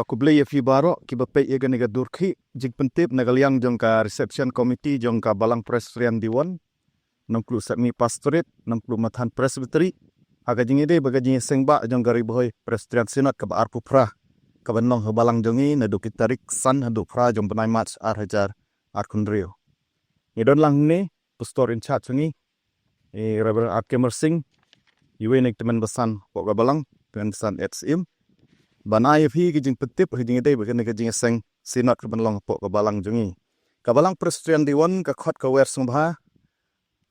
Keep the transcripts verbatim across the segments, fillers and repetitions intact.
Khublei ïa phi baroh kiba peit ïa kane ka dur khih jingpyntip na ka liang jong ka Reception Committee jong ka Balang Presbyterian Dewan, Nongkluh Sepngi Pastorate, Nongkluh Mathan Presbytery, ha ka jingïadei bad ka jingïaseng bah jong ka Ri Bhoi Presbyterian Synod kaba arphew phra, kaban long ha balang jong ngi naduh ki tarik san haduh phra jong bnai March ar hajar arphew hynriew. Ngi don lang hangne, Pastor in charge jong ngi, i Reverend R K Mersing, iwei na ki tymmen basan hapoh ka balang, tymmen basan Ed Syiem, ban ai ïa phi ki jingpyntip ha ka jingïadei bad kane ka jingïaseng Synod kaban long hapoh ka balang jong ngi. Ka Balang Presbyterian Dewan ka khot ka wer sngewbha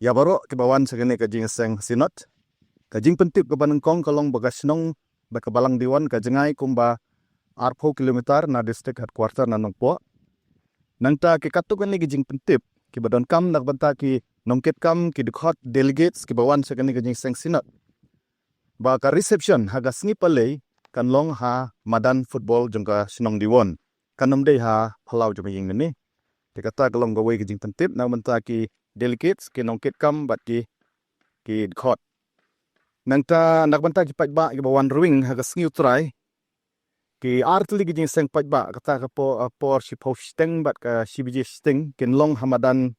ïa baroh kiba wan sha kane ka jingïaseng Synod. Ka jingpyntip kaba nyngkong ka long ba ka shnong bad ka balang Dewan ka jngai kumba arphew kilometer na district headquarter na Nongpoh. Nangta ki katto katne ki jingpyntip kiba donkam na ka bynta ki nongkitkam, ki dkhot, delegates kiba wan sha kane ka jingïaseng Synod, ba ka reception ha ka sngi Palei kan long ha madan football jong ka shnong Dewan, kan ym dei ha phyllaw jong ka ïing lane. Te kata ka long kawei ka jingpyntip na ka bynta ki delegates, ki nongkitkam bad ki, ki dkhot. Nangta na ka bynta ki paidbah kiba wan ruwing ha ka sngi U Trai, ki ar tylli ki jingïaseng paidbah, kata ka por, por shiphew shiteng bad ka shi baje shiteng, kin long ha madan,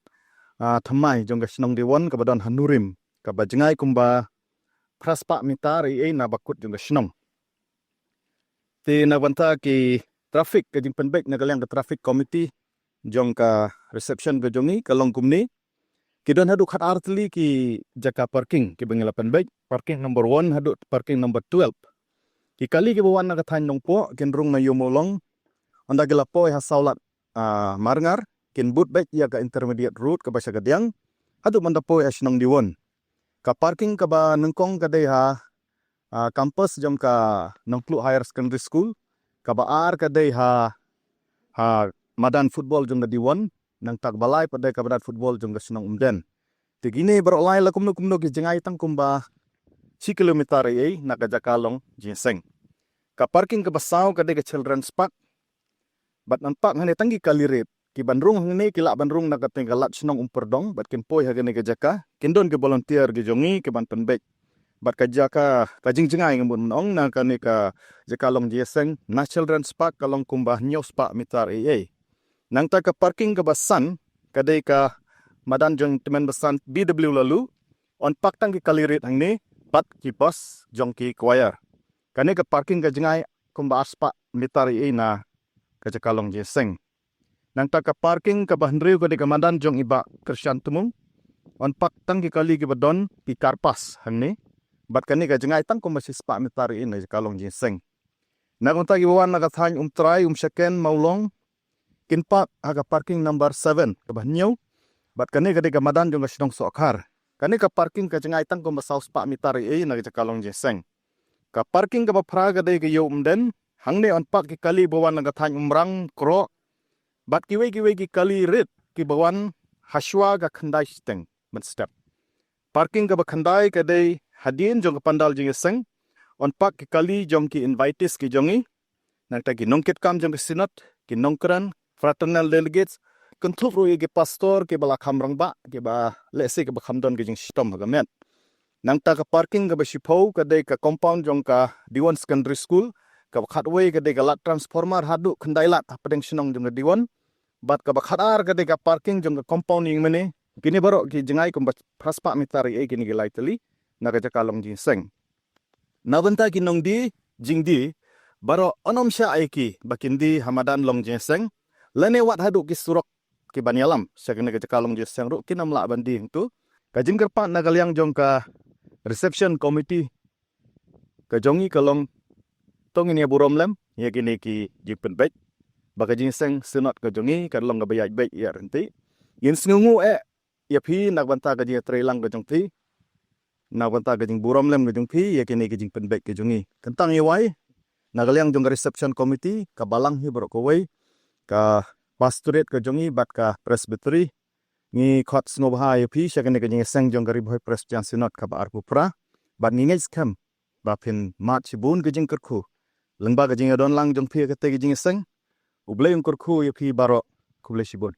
ah, thymmai jong ka shnong Dewan kaba don ha Nurim, kaba jngai kumba phra spah meter eiei na bakut jong ka shnong. Te na ka bynta ki traffic, ka jingpynbeit na ka liang ka traffic committee jong ka reception ka jong ngi ka long kumne. Ki don haduh khat ar tylli ki jaka parking kiba ngi la pynbeit, parking number one haduh parking number twelve. Ki kali kiba wan na ka thaiñ Nongpoh kin rung na Ïew Mawlong, ynda ki la poi ha Sawlad, ah, Marngar, kin bud beit ïa ka intermediate road kaba sha kadiang haduh ban da poi ha shnong Dewan. Ka parking kaba nyngkong ka dei ha, ah, campus jong ka Nongkluh Higher Secondary School, kaba ar ka dei ha, ha madan football jong ka Dewan, nangta kaba lai pat dei ka madan football jong ka shnong Umden. Te kine baroh lai la kumno kumno ki jngai tang kumba shi kilometer eiei na ka jaka long jingïaseng. Ka parking kaba saw ka dei ka Children's Park. Bad nangta hangne tang ki kali rit kiban rung hangne ki lah ban rung na ka teng ka lad shnong Umpadong bad kin poi ha kane ka jaka. Kin don ki volunteer ki jong ngi kiban pynbeit. Bad ka jaka, ka jingjngai nga mut ban ong, na kane ka jaka long jingïaseng, na Children's Park ka long kumba hynñiew spah meter eiei. Nangta ka parking kaba san ka dei ka madan jong tymmen basan B W Laloo, yn park tang ki kali rit hangne bad ki bus jong ki choir. Kane ka parking ka jngai kumba ar spah meter eiei na ka jaka long jingïaseng. Nangta ka parking kaba hynriew ka dei ka madan jong i Bah Krishan Tmung, yn park tang ki kali kiba don ki car pass hangne. Bad kane ka jngai tang kumba shi spah meter eiei na ka jaka long jingïaseng. Na ka bynta kiba wan na ka thaiñ Umtrai, Umshaken, Mawlong, kin park ha ka parking number seven kaba hynñiew. Bad kane ka dei ka madan jong ka shnong Sohkhar. Kane ka parking ka jngai tang kumba saw spah meter eiei na ka jaka long jingïaseng. Ka parking kaba phra ka dei ka Ïew Umden, hangne yn park ki kali ba wan na ka thaiñ Umrang, Kroh, bad kiwei kiwei ki kali rit kiba wan hashwa ka khyndai shiteng mynstep. Parking kaba khyndai ka dei hadien jong ka pandal jingïaseng, yn park ki kali jong ki invitees ki jong ngi, nangta ki nongkitkam jong ka Synod, ki nongkren, fraternal delegates, kynthup ruh ïa ki pastor kiba la kham rangbah, kiba lehse kiba kham don ki jingshitom ha ka met. Nangta ka parking kaba shiphew ka dei ka compound jong ka Dewan Secondary School, kaba khatwei ka dei ka lad transformer haduh khyndai lad hapdeng shnong jong ka Dewan, bad kaba khatar ka dei ka parking jong ka compound ïingmane. Kine baroh ki jngai kumba phra spah meter eiei kine ki lai tylli na ka jaka long jingïaseng. Na bynta ki nongdie jingdie baroh, yn ym shah ïa ki ba kin die ha madan long jingïaseng, lane wat haduh ki surok kiban ïalam sha kane ka jaka long jingïaseng ruh kin ym lah ban die hangto. Ka jingkyrpad na ka liang jong ka reception committee ka jong ngi ka long, to ngin ïa burom lem ïa kine ki jingpynbeit ba ka jingïaseng Synod ka jong ngi kan long kaba ïaid beit ïaid ryntih. Ngin sngewnguh eh ïa phi na ka bynta ka jingïatreilang ka jong phi, na ka bynta ka jingburom lem ka jong phi ïa kine ki jingpynbeit ka jong ngi. Kyntang ïa wai, na ka liang jong ka reception committee, ka balang hi baroh kawei, ka pastorate ka jong ngi bad ka presbytery, ngi khot sngewbha ïa phi sha kane ka jingïaseng jong ka Ri Bhoi Presbyterian Synod kaba arphew phra. Bad ngi ngeit skhem ba phin mad shibun ka jingkyrkhu lyngba ka jingïadon lang jong phi ha kata ka jingïaseng. U Blei un kyrkhu ïa phi baroh. Khublei shibun.